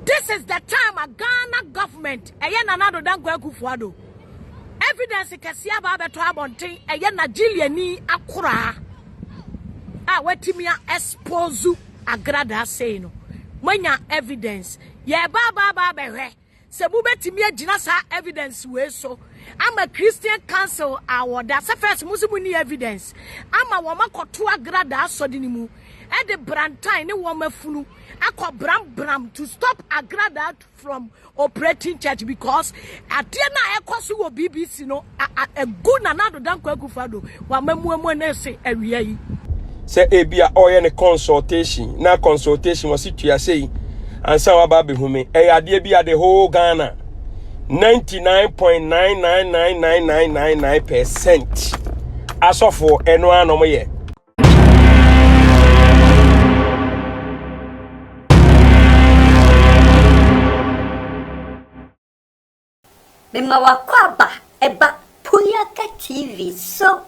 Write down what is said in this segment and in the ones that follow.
This is the time a Ghana government ɛyɛ Nana Addo Dankwa Akufo-Addo evidence kɛseɛ aba abɛtɔ abɔnten ɛyɛ Nigeriani akoraa a watumi a expose agradaa sei no moanya evidence yɛba aba aba abɛhwɛ sɛ mobɛtumi agyina saa evidence wei so ama Christian Council a wɔda sɛ first mo sɛ mo ni evidence ama wɔn akɔto agradaa asɔde no mu ɛde brantan ne wɔn afunu akɔ brambram to stop agradaa from operating church because adeɛ no a ɛkɔ so wɔ BBC no ɛgu Nana Addo Dankwa Akufo-Addo wamamuamu ne se awia yi. Sɛ ebi a ɔyɛ ne consultation na consultation wɔsi tua sei ansa waba abɛhu me, ɛyɛ adeɛ bi a the whole Ghana 99.9999999% asɔfoɔ ɛno ara na wɔyɛ. Mema w'akwaaba ba Puyaka TV so.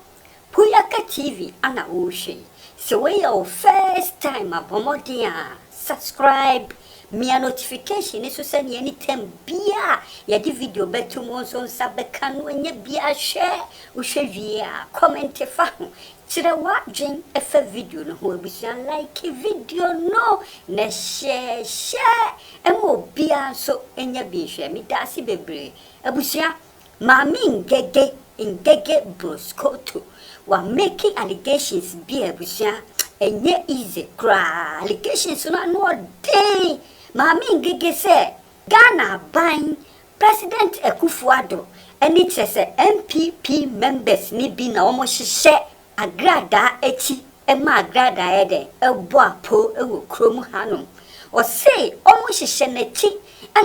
Puyaka TV ana wohwɛ yi. Sɛ wei yɛ wo first time a, bɔ mmɔden a subscribe, mia notification no so sɛnea anytime biara yɛde video bɛto mu wo nso nsa bɛka no anya bi ahwɛ. Wohwɛ wie a, comment fa ho. Kyerɛ w'adwen fa video no ho. Abusua like video no na share share ma obiara nso nya bi nhwɛ. Medaase bebree. Abusua, Maame Ngege Ngege Broskoto wa make allegations bi a abusua ɛnyɛ easy koraa. Allegations no ano ɔden. Maame Ngege sɛ Ghana aban, President Akufo Addo ne kyerɛ sɛ NPP members no bi na wɔn hyehyɛ agradaa akyi ma agradaa yɛ dɛn ɛbɔ apo wɔ kurom hanom. Ɔse wɔn hyehyɛ n'akyi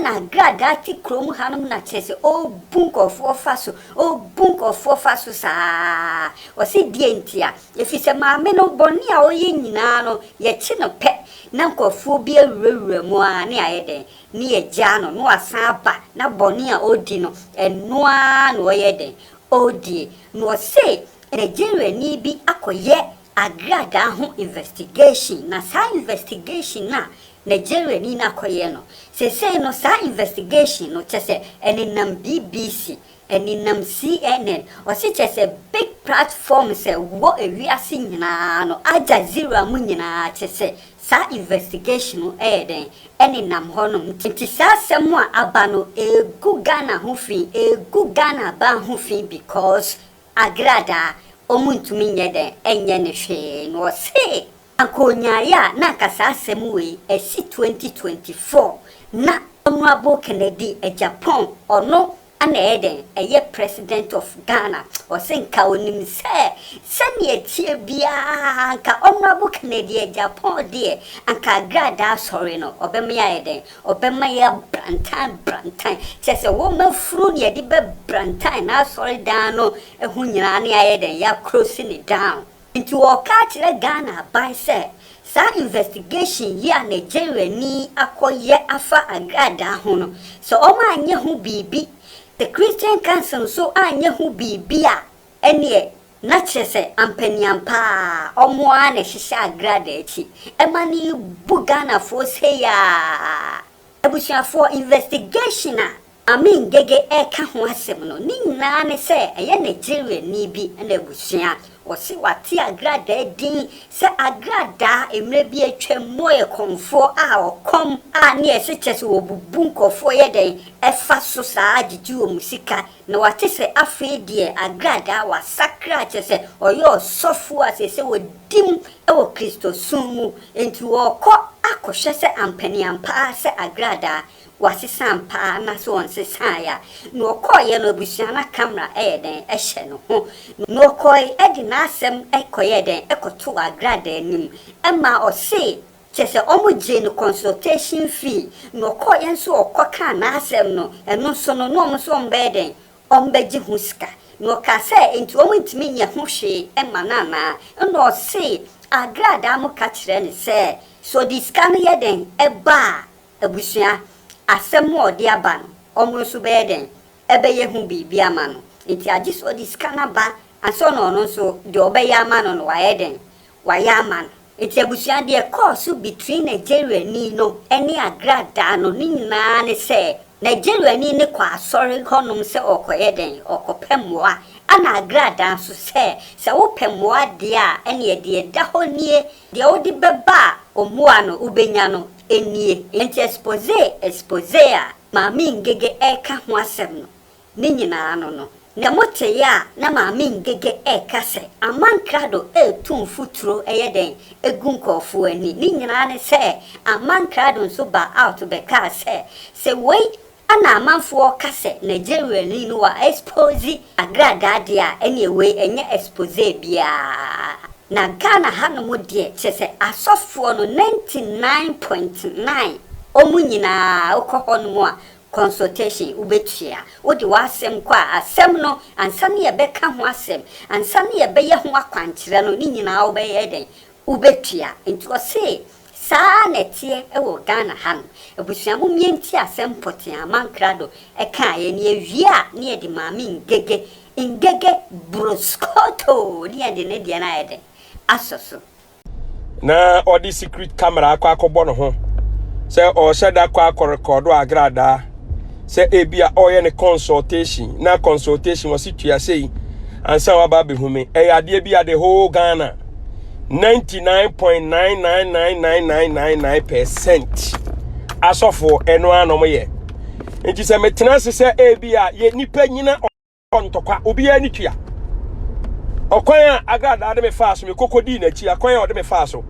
na agradaa te kurom hanom na kyerɛ sɛ ɔrebu nkurɔfoɔ fa so, ɔrebu nkurɔfoɔ fa so saa. Ɔse deɛ ntia? Ɛfiri sɛ maame no bɔne a ɔyɛ nyinaa no yɛkye no pɛ na nkurɔfoɔ bi awurawura mu ara ne ayɛ dɛn? Ne yɛgyaa no na wasan aba na bɔne a ɔredi no ɛno ara na ɔyɛ dɛn? Ɔredie. Na ɔse Nigeriani bi akɔyɛ agradaa ho investigation na saa investigation no a Nigeriani no akɔyɛ no seesei no saa investigation no kyerɛ sɛ ɛnenam BBC Ɛnenam CNN, ɔse kyerɛ sɛ big platforms a ɛwɔ ewiase nyinaa no, Al Jazeera mu nyinaa kyerɛ sɛ saa investigation no ɛyɛ dɛn, ɛnenam hɔ nom. Nti saa asɛm a aba no ɛregu Ghana ho fi, ɛregu Ghana aban ho fi because agradaa ɔmo ntumi nyɛ dɛn ɛnyɛ no hwee. Na ɔse anka ɔnyaeɛ a na anka saa asɛm wei asi 2024 na Honourable Kennedy Agyapong ɔno Ana ɛyɛ dɛn ɛyɛ president of Ghana ɔse nka onim sɛ sɛnea ɛteɛ biara nka Honourable Kennedy Agyapong deɛ anka agradaa asɔre no ɔbɛma yɛayɛ dɛn ɔbɛma yɛabrantan brantan kyerɛ sɛ wɔma funu ne yɛde bɛbrantan n'asɔre dan no ho nyinaa ne ayɛ dɛn yɛakrosi ne down. Nti wɔɔka akyerɛ Ghana aban sɛ saa investigation yi a Nigeriani akɔ yɛ afa agradaa ho no sɛ wɔn anyɛ ho biribi, the Christian Council nso anyɛ ho biribi a ɛneɛ na kyerɛ sɛ ampaniampa ara wɔn ara na ɛhyehyɛ agradaa akyi ɛma no bu Ghanafoɔ sei ara. Abusuafoɔ investigation a Amin Gege reka ho asɛm no, ne nyinaa ne sɛ ɛyɛ Nigeriani bi na abusua. Ɔse wate agradaa din sɛ agradaa mmerɛ bi atwam mu ɔyɛ kɔmfoɔ a ɔkɔm a ne ɛse kyɛ sɛ ɔbubu nkurɔfoɔ yɛ dɛn ɛfa so saa gyegye wɔn sika na wate sɛ afei deɛ agradaa wasakra kyɛ sɛ ɔyɛ ɔsɔfoɔ a seesei ɔdi mu wɔ Kristosom mu nti ɔrekɔ akɔhwɛ sɛ ampaniampa ara sɛ agradaa Wasesa ampa ara anaasɛ ɔnsesaeɛ a, na ɔkɔeɛ no abusua no camera yɛ dɛn hyɛ ne ho, na ɔkɔe de n'asɛm kɔyɛɛ dɛn kɔtoo agradaa anim ma ɔse kyerɛ sɛ wɔn gyee no consultation fee, na ɔkɔeɛ nso ɔkɔkaa n'asɛm no, ɛno nso no na wɔn nso wɔn bɛyɛ dɛn wɔn bɛgye ho sika, na ɔkaa sɛ enti wɔn ntumi nyɛ ho hwee mma no anaa, ɛna ɔse agradaa mo ka kyerɛ no sɛ sɛ ɔde sika no yɛ dɛn ba a Abusua, asɛm a ɔde aba no, wɔn nso bɛyɛ dɛn? Ɛbɛyɛ ho biribi ama no. Enti agye sɛ ɔde sika no aba ansa na ɔno nso deɛ ɔbɛyɛ ama no no, wayɛ dɛn? Wayɛ ama no. Nti abusua, deɛ ɛkɔɔ so between Nigeriani no ne Agradaa no ne nyinaa ne sɛ Nigeriani no kɔ asɔre hɔnom sɛ ɔrekɔyɛ dɛn? Ɔrekɔpɛ mmoa. Ɛna Agradaa nso sɛ, sɛ wopɛ mmoa deɛ a, ɛneɛ deɛ ɛda hɔ nie, deɛ wode bɛba a mmoa no wobɛnya no nie. Nti expose expose a Maame Ngege ɛreka ho asɛm no, ne nyinaa no, na mote a na Maame Ngege ɛreka sɛ Amankrado ɛretu mfuturo ɛyɛ dɛn egu nkurɔfoɔ ani. Ne nyinaa ne sɛ Amankrado nso ba out bɛkaa sɛ wei ana amanfoɔ ka sɛ Nigeriani no wa expose Agradaa deɛ a, ɛne wei ɛnyɛ expose biara. Na Ghana hanom deɛ, kyerɛ sɛ asɔfoɔ no 99.9 ɔmo nyinaa wokɔ hɔnom a, consultation wobɛtua. Wode w'asɛm kɔ a, asɛm no ansa ne yɛbɛka ho asɛm, ansa ne yɛbɛyɛ ho akwankyerɛ no, ne nyinaa wobɛyɛ dɛn? Wobɛtua. Nti ɔse saa na ɛteɛ ɛwɔ Ghana ha no. Abusua, mo mmiɛnti asɛm pɔtee Amankrado ɛkaeɛ ne yɛwie a, ne yɛde Maame Ngege Ngege Broskoto ne yɛde ne deɛ no ayɛ dɛn asɔ so. Na ɔde secret camera akɔ akɔbɔ ne ho sɛ ɔhyɛ da kɔ akɔrekɔdo Agradaa sɛ ebi a ɔyɛ ne consultation, na consultation wɔsi tua sei ansa waba abɛhu me. Ɛyɛ adeɛ bi a the whole Ghana 99.9999999% asɔfoɔ ɛno ara na wɔyɛ. Nti sɛ metena ase sɛ ebi a yɛ nipa nyina ntɔkwa, obiara ni tua ɔkwan a Agradaa de me faa so, me koko dii n'akyi, akwan a ɔde me faa so,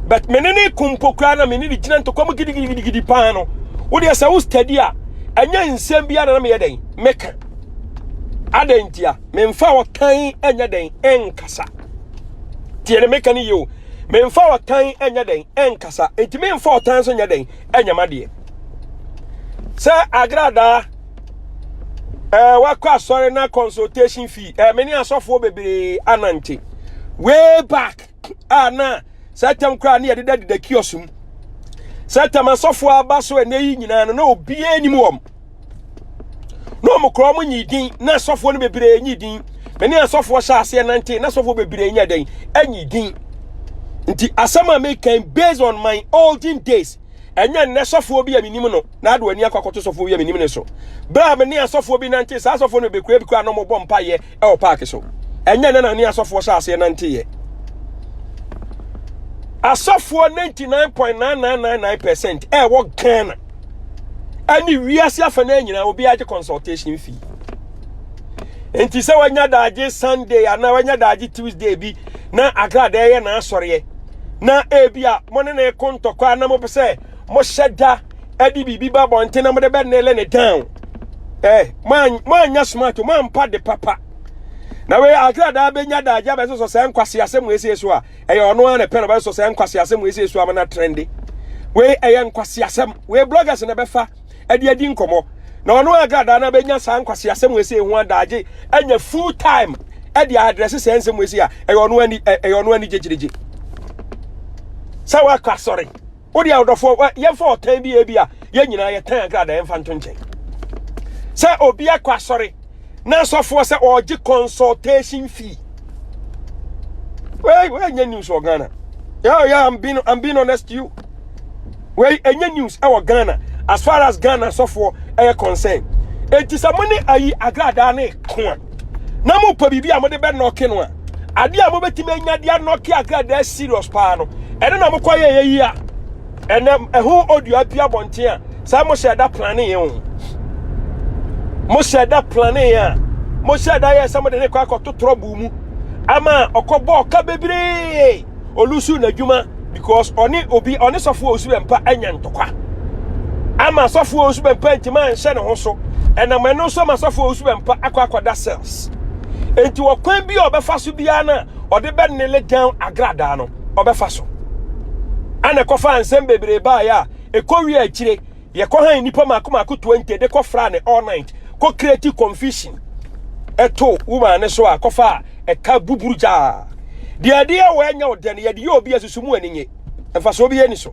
but me ne ne kumpo koraa na me ne ne gyina ntɔkwa mu gidigidigidi paa no, wodeɛ sɛ wo study a, ɛnyɛ nsɛm biara na meyɛ dɛn meka. Adɛn ntia? Memfa ɔtan ɛnyɛ dɛn ɛnkasa. Tie ne meka no yie o, memfa ɔtan ɛnyɛ dɛn ɛnkasa. Nti memfa ɔtan nso nyɛ dɛn ɛnyɛ madeɛ sɛ Agradaa wakɔ asɔre na consultation fee. Me ne asɔfoɔ bebree anante way back a, na saa tam koraa ne yɛdeda deda kiosk mu. Saa tam asɔfoɔ aba so ɛnɛ yi nyinaa no, na obiara anim wɔm na ɔmo korɔ ɔmo nyi din, na asɔfoɔ no bebree nyi din. Me ne asɔfoɔ hyɛ aseɛ nante na asɔfoɔ bebree nyɛ dɛn anyi din. Nti asɛm a mekan based on my olden days, ɛnyɛ nnɛ sɔfoɔ bi a menim no na ade w'ani akɔ akɔto sɔfoɔ bi a menim ne so. Berɛ a me ne asɔfoɔ bi nante, saa asɔfoɔ no bɛkura bi koraa na ɔmobɔ mpayɛ ɛwɔ park so. Ɛnyɛ nnɛ na ne asɔfoɔ hyɛ aseɛ nanteyɛ. Asɔfoɔ 99.9999% ɛwɔ Ghana ɛne wiase afa no nyinaa, obi agye consultation fee. Nti sɛ wanya daagye Sunday anaa wanya daagye Tuesday bi na Agradaa yɛ n'asɔreɛ na ebi a mo ne ne ko ntɔkwa na mopɛ sɛ mohyɛ da ɛde biribi ba abɔnten na mode bɛnele ne down, moanya smart, moampa de papa na wei Agradaa bɛnya daagye abɛsosɔ sɛ nkwase asɛm esie so a, ɛyɛ ɔno ara na pɛ na ɔbɛsosɔ sɛ nkwase asɛm esie so ama na trend. Wei ɛyɛ nkwase asɛm, wei bloggers na bɛfa ɛde adi nkɔmmɔ na ɔno Agradaa na bɛnya saa nkwase asɛm esie ho adaagye anya full time ɛde address sɛ nsɛm esie a, ɛyɛ ɔno ani gyegyegye sɛ wakɔ asɔre. Wode awodɔfoɔ, yɛmfa ɔtan bi ebi a yɛn nyinaa yɛtan Agradaa, yɛmfa nto nkyɛn sɛ obi akɔ asɔre na asɔfoɔ sɛ ɔgye consultation fee. Wei ɛnyɛ news wɔ Ghana. Yeah, I'm being honest to you. Wei ɛnyɛ news ɛwɔ Ghana as far as Ghana asɔfoɔ ɛyɛ concern. Eti sɛ mo ne ayi Agradaa ne ko a na mo pɛ biribi a mo de bɛ knock no a, adeɛ a mobɛtumi anya de aknock Agradaa serious paa no, ɛno na mokɔ yɛ yɛ yi a ɛnɛ ɛho odua bi abɔnten a saa mo hyɛ da plan yɛn o, mo hyɛ da plan yɛn a mo hyɛ da yɛ sɛ mo de ne kɔ akɔto trouble mu ama ɔkɔbɔ ɔka bebree, olusu n'adwuma because ɔne obi, ɔne sɔfo Osu Bɛmpa anya ntɔkwa ama sɔfo Osu Bɛmpa ntoma anhyɛ ne ho so. Ɛnam ɛno nso ama sɔfo Osu Bɛmpa akɔ akɔda cells. Nti ɔkwan bi a ɔbɛfa so biara na ɔde bɛnail down Agradaa no, ɔbɛfa so. Ana ɛkɔfa nsɛm bebree baeɛ a ɛkɔ wie akyire, yɛkɔ han nipa mako mako 20 de kɔfra ne all night kɔ create confusion ɛto woman ne so a kɔfa a ɛka buburu gyaa deɛ adeɛ a wɔanya wo dɛ no yɛde yɛ obi asusu mu ani nye mfasoɔ bi ani so.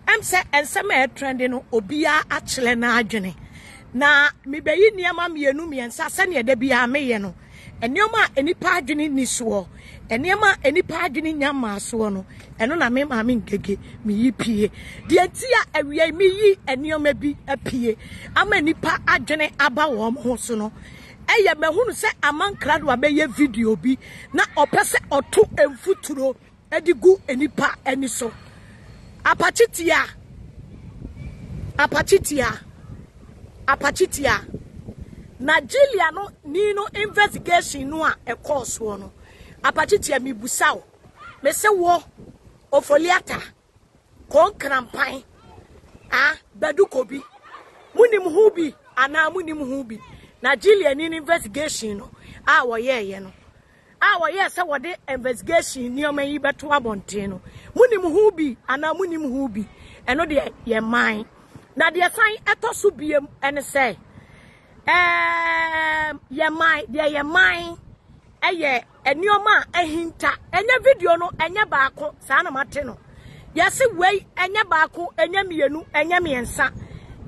Sɛ nsɛm a ɛtrend no, obiara akyerɛ n'adwene na mebɛyi nneɛma mmienu mmiɛnsa sɛnea da biara meyɛ no. Nneɛma a nnipa adwene nni soɔ, nneɛma a nnipa adwene nya mmaa soɔ no, ɛno na me maame Ngege meyi pie. Deɛ nti a awia yi meyi nneɛma bi apue ama nnipa adwene aba wɔn ho so no, ɛyɛ mahunu sɛ Amankrado abɛyɛ video bi na ɔpɛ sɛ ɔto mfuturo de gu nnipa ani so. Apakye tia, apakye tia, apakye tia. Nigeria no ni no investigation no a ɛkɔɔ soɔ no, apakye tia mebusa wo, mese wo Ofoliata, Konkrampan, ah, Badu Kobi, munim ho bi anaa munim ho bi? Nigeria ni no investigation no a wɔyɛɛyɛ no, a wɔyɛɛ sɛ wɔde investigation nneɛma yi bɛto abɔnten no, monim ho bi anaa monim ho bi? Ɛno deɛ yɛ man. Na deɛ san ɛtɔ so biem ɛne sɛ, ɛɛm, yɛ man, deɛ yɛ man ɛyɛ nneɛma a ahinta. Ɛnyɛ video no, ɛnyɛ baako, saa na mate no. Yɛse wei ɛnyɛ baako, ɛnyɛ mmienu, ɛnyɛ mmiɛnsa.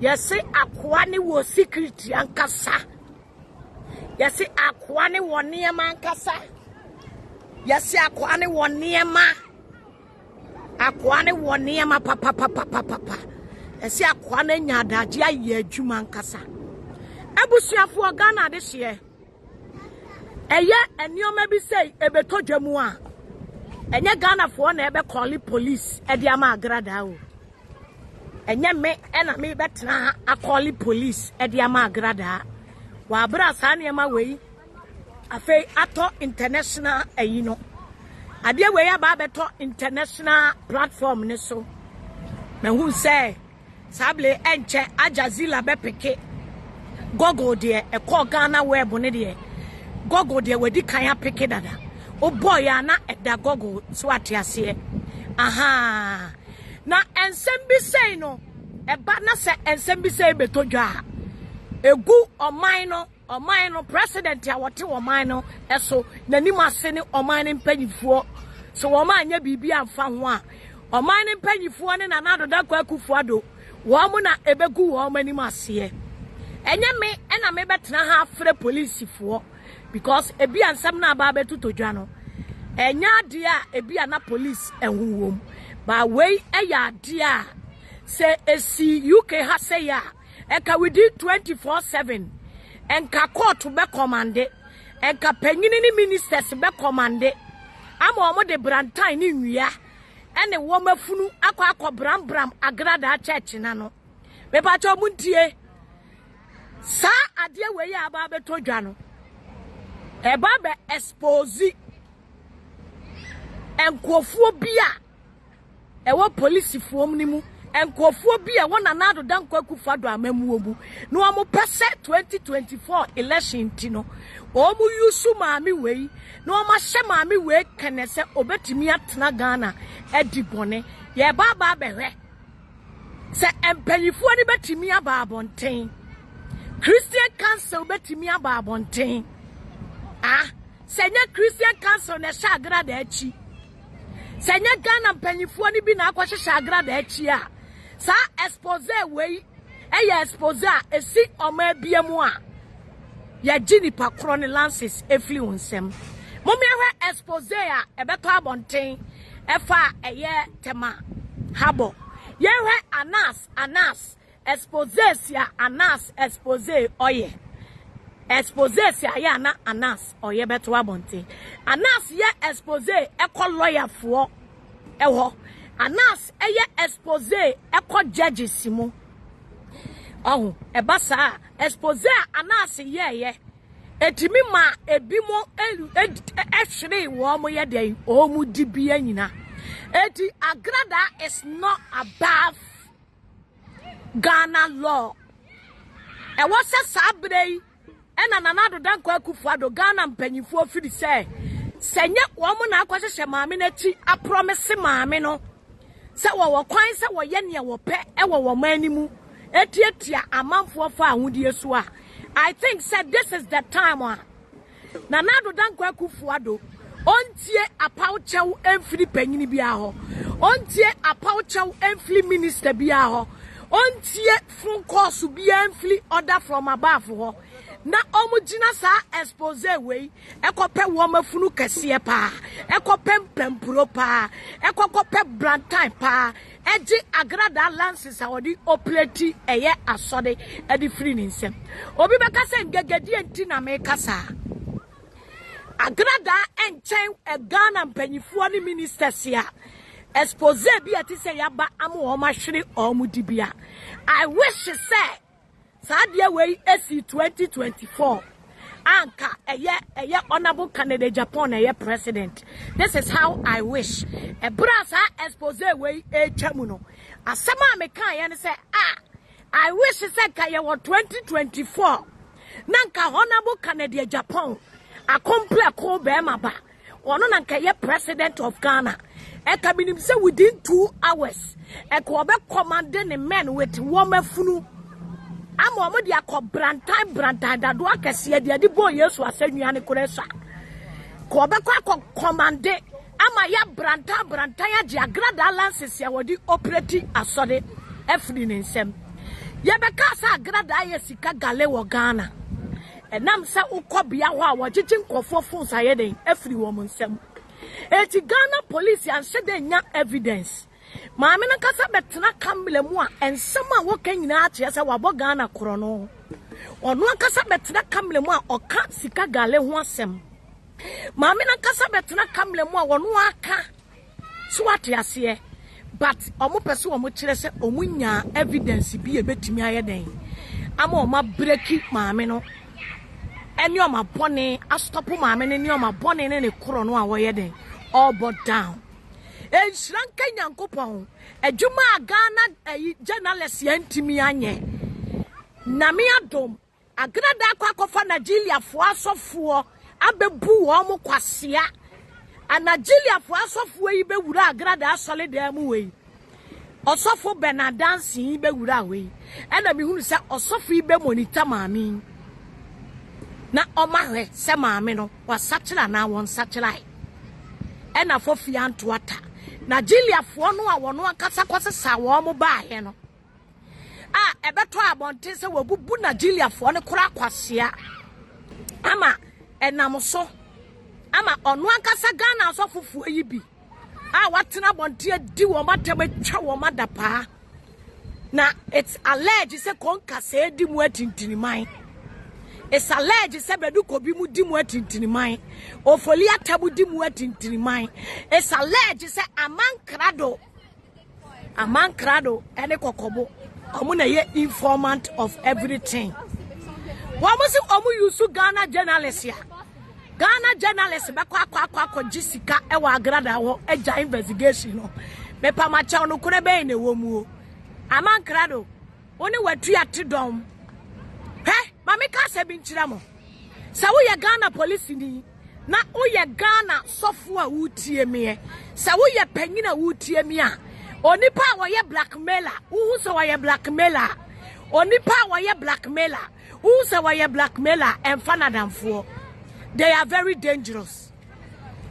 Yɛse akoa ne wɔ secret ankasa. Yɛse akoa ne wɔ nneɛma ankasa. Yɛse akoa ne wɔ nneɛma. Akoa ne wɔ nneɛma papapapapapa. Yɛse akoa no anya adagye ayɛ adwuma ankasa. Abusuafoɔ Ghana adehyeɛ. Ɛyɛ nneɛma bi sɛ ɛbɛtɔ dwa mu a, ɛnyɛ Ghanafoɔ na ɛbɛkɔle police ɛde ama agradaa o. Ɛnyɛ me na mebɛtena ha akɔle police de ama agradaa. Wɔ abere a saa nneɛma wei afei atɔ international ayi no. Adeɛ wei aba abɛtɔ international platform ne so. Mahu sɛ saa bere ɛnkyɛ Al Jazeera bɛpeke Google deɛ ɛkɔɔ Ghana web no deɛ Google deɛ wadi kan apeke dada. Wobɔɔ yɛ a na ɛda Google so ate aseɛ. Ahaa. Na nsɛm bi sei no, ɛba na sɛ nsɛm bi sei bɛtɔ dwa a, ɛgu ɔman no, ɔman no, president a wɔte ɔman no so, n'anim ase ne ɔman no mpanyinfoɔ. Sɛ wɔn anyɛ biribi amfa ho a, ɔman no mpanyinfoɔ ne Nana Addo Dankwa Akufo-Addo, wɔn na ɛbɛgu wɔn anim aseɛ. Ɛnyɛ me na mebɛtena ha afrɛ polisifoɔ. because ebi a nsɛm no aba abɛtotɔ dwa no ɛnyɛ adeɛ a ebi a na police ɛho wom ba wei ɛyɛ adeɛ a sɛ esi UK ha sɛ yɛ a ɛka within 24/7 ɛnka court bɛ kɔmande ɛnka panyini ne ministers bɛ kɔmande ama wɔn de brantan ne nnua ɛne wɔn afunu akɔ akɔ brambram agradaa church na no mepakyɛ wɔn ntie. Saa adeɛ wei a aba abɛtɔ dwa no, ɛba bɛ expose nkurɔfoɔ bi a ɛwɔ polisifoɔ no mu, nkurɔfoɔ bi a ɛwɔ Nana Addo Dankwa Akufo-Addo amammuo mu, na wɔn pɛ sɛ 2024 election nti no, wɔn yusu maame wei, na wɔn ahyɛ maame wei kɛnɛ sɛ obetumi atena Ghana adi bɔne. Yɛba aba abɛhwɛ. Sɛ mpanyinfoɔ no bɛtumi aba abɔnten, Christian Council bɛtumi aba abɔnten. Ah, sɛ nyɛ Christian Council na ɛhyɛ agrada akyi, sɛ nyɛ Ghana mpanyinfoɔ no bi na akɔhyehyɛ agrada akyi a, saa expose wei ɛyɛ expose a ɛsi ɔman bia mu a yɛgye nipa korɔ ne lances efiri wɔn nsam. Mommɛhwɛ expose a ɛbɛtɔ abɔnten ɛfa a ɛyɛ Tema habɔ. Yɛnhwɛ Anas Anas expose si a Anas expose ɔyɛ. Expose si a yɛ ana Anas ɔyɛ bɛto abɔnten. Anas yɛ expose ɛkɔ lawyer foɔ ɛhɔ. Anas ɛyɛ expose ɛkɔ judges mu. Ɔho ɛba saa expose a Anas yɛɛyɛ Etumi ma ebinom hweree wɔn yɛ dɛn wɔn dibea nyina. Eti Agrada is not above Ghana law. Ɛwɔ sɛ saa berɛ yi ɛna Nana Addo Dankwa Akufo-Addo Ghana mpanyinfoɔ firi sɛ sɛ nyɛ wɔn na akɔhyehyɛ maame no akyi aprɔmese maame no sɛ wɔwɔ kwan sɛ wɔyɛ nea wɔpɛ wɔ wɔn man no mu etiatia amanfoɔ fa ahodie so a, I think sɛ this is the time a Nana Addo Dankwa Akufo-Addo ɔntie apaw kyɛw mfiri panyini biara hɔ, ɔntie apaw kyɛw mfiri minister biara hɔ, ɔntie phone calls biara mfiri order from above hɔ. Na wɔn gyina saa expose wei ɛkɔpɛ wɔn afunu kɛseɛ paa, ɛkɔpɛ mpampuro paa, ɛkɔkɔpɛ brantan paa, ɛgye agradaa lances a wɔde operate ɛyɛ asɔre ɛde firi ne nsam. Obi bɛka sɛ ngɛgɛdeɛ nti na meka saa. Agradaa ɛnkyɛn Ghana mpanyifoɔ ne ministers a expose bi a ɛte sɛ yaba ama wɔn ahwere wɔn dibea. I wish sɛ Saa adeɛ wei esi 2024 anka ɛyɛ ɛyɛ honorable Kennedy Agyapong na ɛyɛ president. This is how I wish. Ɛberɛ a saa expose wei ɛretwa mu no, asɛm a mekaeɛ ne sɛ ah, I wish sɛ nka yɛwɔ 2024 na nka honorable Kennedy Agyapong akomplɛko bɛrima ba. Ɔno na nka ɛyɛ president of Ghana. Ɛka menim sɛ within 2 hours ɛka ɔbɛ command ne men with wɔn afunu ama wɔn de akɔ brantan brantan dadoɔ akɛseɛ deɛ de bɔɔ Yesu asɛnnua ne korɛ sa. Ka ɔbɛkɔ akɔ command ama yɛ brantan brantan agye agradaa lances a wɔde operate asɔre afiri ne nsam. Yɛbɛka sɛ agradaa yɛ sika gale wɔ Ghana. Ɛnam sɛ wokɔ bea hɔ a wɔgyegye nkurɔfoɔ phones ayɛ den afiri wɔn nsam. Eti Ghana police anhyɛ dɛ nya evidence. Maame no ankasa bɛtena camera mu a nsɛm a wɔka nyinaa kyerɛ sɛ wabɔ Ghana korɔ no. Ɔno ankasa bɛtena camera mu a ɔka sika gale ho asɛm. Maame no ankasa bɛtena camera mu a ɔno aka so wate aseɛ, but ɔmo pɛ sɛ ɔmo kyerɛ sɛ ɔmo nyaa evidence bi a ebetumi ayɛ dɛn ama ɔmo abreki maame no ɛne ɔmo abɔne astop maame no ne ɔmo abɔne ne ne korɔ no a wɔyɛ dɛn ɔrebɔ down. Nhyira nka Nyankopɔn, adwuma a Ghana ayi journalist yɛn ntumi anyɛ. Nyame adom, Agrada akɔ akɔfa Nigeriafoɔ asɔfoɔ abɛbu wɔn kwasea. A Nigeriafoɔ asɔfoɔ yi bɛwura Agrada asɔredan mu wei. Ɔsɔfo Bernard Danson yi bɛwura wei. Ɛna mehunu sɛ ɔsɔfo yi bɛ monitor maame yi. Na ɔma hwɛ sɛ maame no wasakyera anaa wɔnsakyerae. Ɛna fɔfia ntoata. Nigeriafoɔ no a wɔn ankasa kɔsesa wɔn baeɛ no, a ɛbɛtɔ abɔnten sɛ wɔabubu Nigeriafoɔ no koraa kwasea ama ɛnam so ama ɔno ankasa Ghana asɔfofoɔ yi bi a watena abɔnten adi wɔn atam atwa wɔn adapaa. Na it's alleged sɛ kɔnkasɛɛ di mu atintiniman. It's alleged sɛ Badu Kobi mu di mu atintiniman. Ofoli Atamu di mu atintiniman. It's alleged sɛ Amankrado Amankrado ne Kɔkɔbo, wɔn na ɛyɛ informant of everything. Wɔn sɛ wɔn use Ghana journalist a Ghana journalist bɛkɔ akɔ akɔ akɔgye sika wɔ Agrada hɔ agya investigation no. Mepamakyɛw no korɛ bɛn na ɛwɔ mu o. Amankrado, wo ne watua te dɔm. Hwɛ, ma meka asɛm bi nkyerɛ mo. Sɛ woyɛ Ghana polisini na woyɛ Ghana sɔfo a wotie meɛ, sɛ woyɛ panyin a wotie me a, onipa a wɔyɛ blackmailer, wohu sɛ wɔyɛ blackmailer, onipa a wɔyɛ blackmailer, wohu sɛ wɔyɛ blackmailer, ɛmfa n'adamfoɔ. They are very dangerous.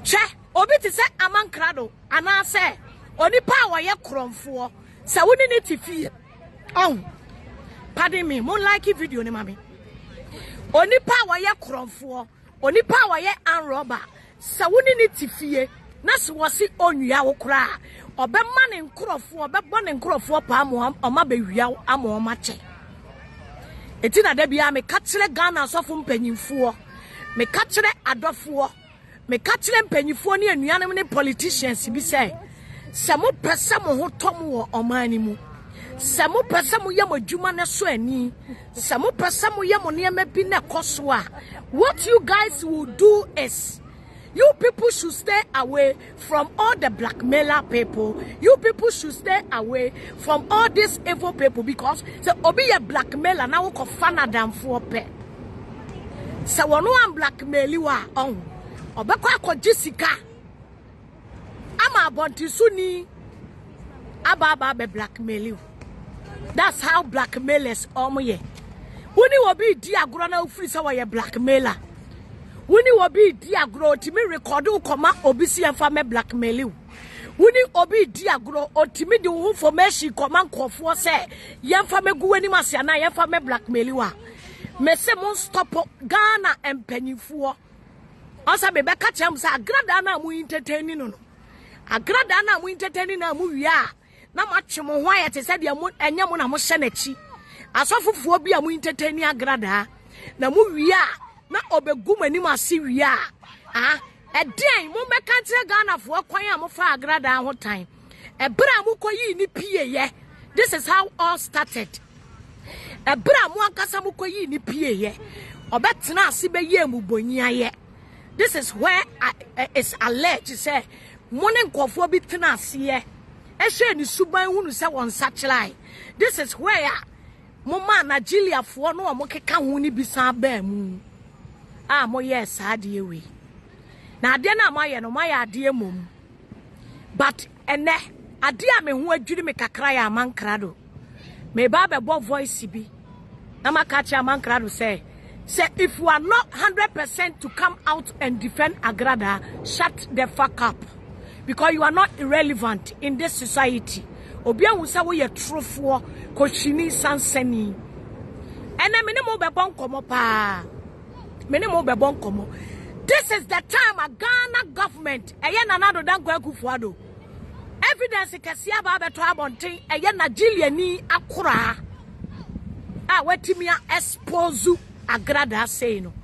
Hwɛ, obi te sɛ Amankrado anaasɛ onipa a wɔyɛ korɔmfoɔ, sɛ wo ne ne te fie, oh, pardon me, mo like video ne ma me. Onipa a wɔyɛ korɔmfoɔ, onipa a wɔyɛ anrɔba, sɛ wo ne ne te fie na sɛ wɔse ɔnwia wo koraa, ɔbɛma ne nkurɔfoɔ, ɔbɛbɔ ne nkurɔfoɔ paa ma ɔma bɛwia wo ama ɔma kyɛ. Eti na da biara meka kyerɛ Ghana asɔfo mpanyimfoɔ, meka kyerɛ adɔfoɔ, meka kyerɛ mpanyimfoɔ ne anuanom ne politicians bi sɛ, sɛ mopɛ sɛ mo ho tɔ mo wɔ ɔman no mu, sɛ mopɛ sɛ moyɛ mo adwuma no so ani, sɛ mopɛ sɛ moyɛ mo nneɛma bi na ɛkɔ so a, what you guys will do is you people should stay away from all the blackmailer people. You people should stay away from all these evil people, because sɛ obi yɛ blackmailer na wokɔfa n'adamfoɔ pɛ, sɛ wɔn an blackmail wa ɔho, ɔbɛkɔ akɔgye sika ama abɔntesoni aba aba abɛ blackmail you. That's how blackmailers ɔmo yɛ. Wo ne obi di agorɔ na wofiri sɛ wɔyɛ blackmailer. Wo ne obi di agorɔ, otumi record wo kɔma obi si yɛmfa mɛ blackmail wo. Wo ne obi di agorɔ, otumi de wo ho information kɔma nkurɔfoɔ sɛ yɛmfa mɛgu w'anim ase anaa yɛmfa mɛ blackmail wo a. Mese mo stop Ghana mpanyinfoɔ. Ɔsɛ mebɛka kyerɛ mo sɛ agradaa no a mo entertain no no. Agradaa no a mo entertain no a mo wie a na moatwe mo ho ayɛ te sɛ deɛ mo ɛnyɛ mo na mohyɛ n'akyi. Asɔfofoɔ bi a mo entertain agradaa na mo wie a na ɔbɛgu mo anim ase wie a ah ɛdeɛn mommɛka nkyerɛ Ghanafoɔ kwan a mofa agradaa ho tan. Ɛberɛ a mokɔyii ne pieeɛ, this is how all started. Ɛberɛ a mo ankasa mokɔyii ne pieeɛ, ɔbɛtena ase bɛyɛɛ mu bonyiayɛ. This is where I, eh, it's alleged sɛ mo ne nkurɔfoɔ bi tena aseɛ ɛhwɛ ne suban hunu sɛ wɔn nsa kyerɛe. This is where mo maa Nigeriafoɔ no a wɔkeka ho no bi san baa mu a moyɛɛ saa adeɛ wei. Na adeɛ no a moayɛ no, moayɛ adeɛ mmom. But ɛnɛ, adeɛ a me ho adwiri me kakra yɛ Amankrado. Meba abɛbɔ voice bi na maka akyerɛ Amankrado sɛ, sɛ if you are not 100% to come out and defend Agrada, shut the fuck up. Because you are not irrelevant in this society. Obi ahu sɛ woyɛ torofoɔ, kɔhwini, sansani. Ɛnɛ me ne mo bɛbɔ nkɔmmɔ paa. Me ne mo bɛbɔ nkɔmmɔ. This is the time a Ghana government, ɛyɛ Nana Addo Dankwa Akufo-Addo, evidence kɛseɛ aba abɛtɔ abɔnten, ɛyɛ Nigeriani akoraa a watumi a expose agradaa sei no.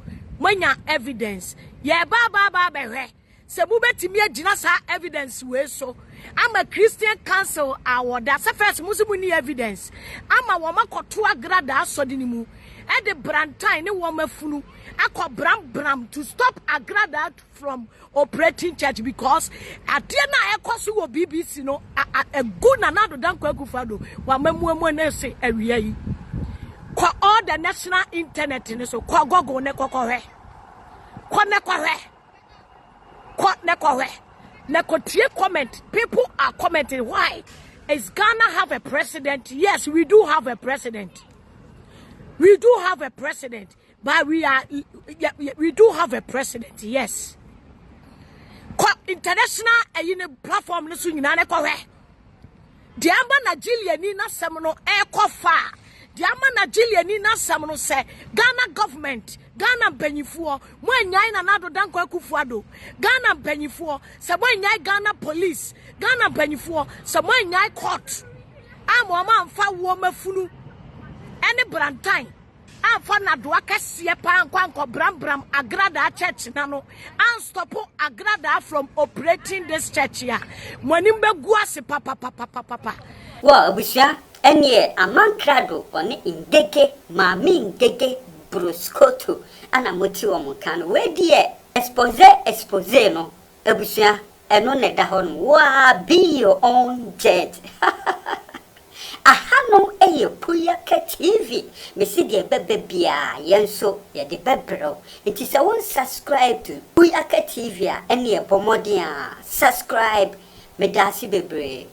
Moanya evidence. Yɛba aba aba abɛhwɛ sɛ mobɛtumi agyina saa evidence wei so ama Christian Council a wɔda sɛ first mo nso mo ni evidence ama wɔn akɔto agradaa asɔde no mu ɛde brantan ne wɔn afunu akɔ brambram to stop agradaa from operating church because adeɛ no a ɛkɔ so wɔ BBC no ɛgu Nana Addo Dankwa Akufo-Addo wamamuamua ne se awia yi kɔ all the national internet ne so kɔ Google ne kɔkɔhwɛ kɔ ne kɔhwɛ kɔ ne kɔhwɛ na kɔtie comment. People are commenting, why is Ghana have a president? Yes, we do have a president. We do have a president, but we are yeah, we do have a president. Yes, kɔ international ɛyi ne platform no so nyinaa ne kɔhwɛ deɛ ama Nigeria ni n'asɛm no ɛrekɔ fa deɛ ama Nigeria ni n'asɛm no sɛ Ghana government, Ghana mpanyinfoɔ, mo anyae Nana Addo Dankwa Akufo-Addo, Ghana mpanyinfoɔ, sɛ mo anyae Ghana police, Ghana mpanyinfoɔ, sɛ mo anyae court a mo ama amfa wɔn afunu ɛne brantan amfa nadoa kɛseɛ paa nkɔ ankɔ brambram agradaa church na no anstop agradaa from operating this church a, mo anim bɛgu ase papapapapapa. Wɔ abusua, ɛneɛ Amankrado ɔne Ngege, Maame Ngege Broskoto ana mote wɔn ka no. Wei deɛ expose expose no, abusua, ɛno na ɛda hɔ no. Waa, be your own judge. Ahanom yɛ Puyaka TV. Mesi deɛ ɛbɛbɛ biara, yɛn nso yɛde bɛbrɛw. Nti sɛ wo subscribe to Puyaka TV a, ɛneɛ bɔ mmɔden a subscribe. Meda ase bebree.